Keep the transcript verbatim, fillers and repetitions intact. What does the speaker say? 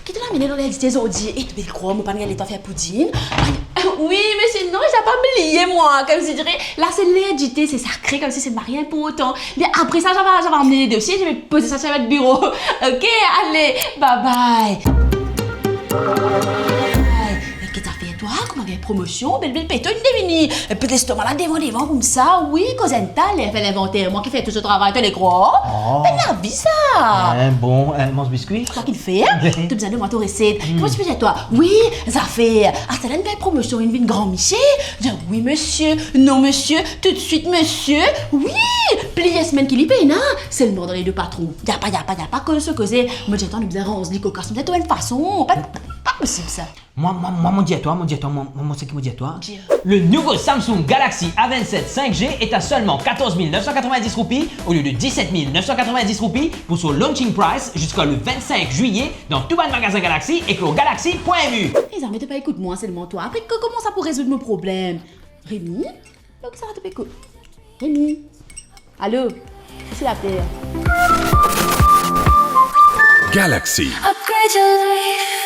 Ki to amenn dan ler dite zordi? E to pe krwar mo pa'nn gagn letan fer poudinn? Wi, me sinon, sa pa bliye mwa. Koumsidire, la se ler dite, se sakre, koumsi se mari inportan. Me apre sa, sa va, sa va amenn le dosie, sa va poze sa lor biro. Ok, ale, bye bye. Bye. Me ki zafer twa, kouma gagn promosion, bel, bel peto inn devini. Pet lestoma la devan, devan koumsa, wi, koz enn taler, fer linvanter, mwa ki fer tou so travay, to le krwar? Oh. Pena vi sa. Eh, bon, eh, manz biskwi. Twa ki'nn fer? To bizin donn mwa to reset. Hmm. Kouma ti pe dir twa? Wi, zafer. Aster la inn gagn promosion, inn vinn gran misie. Dir wi misie, non misie, toutswit misie. Wi, plizier semenn ki li pena. Selman dan le do patron. Yapa, yapa, yapa, koze so koze. Mo dir twa, nou bizin ranz li kokas, nou bizin trouv enn fason. Pa, pa posib sa. Mwa, mwa, mwa, mo dir twa, mo dir twa, mwa, mwa, mwa, seki mo dir twa. Dir. Le nouveau Samsung Galaxy A vingt-sept cinq G est à seulement quatorze mille neuf cent quatre-vingt-dix roupies au lieu de dix-sept mille neuf cent quatre-vingt-dix roupies pour son launching price jusqu'à le vingt-cinq juillet dans tout bann magazin Galaxy ek lor galaxy point M U. Mezami, to pa ekout mwa, selman twa. Apre, ko-, kouma sa pou rezoud mo problem? Remi? Donk sa va to pe kou-, Remi. Alo? Kisa li apel? Galaxy. Upgrade your life.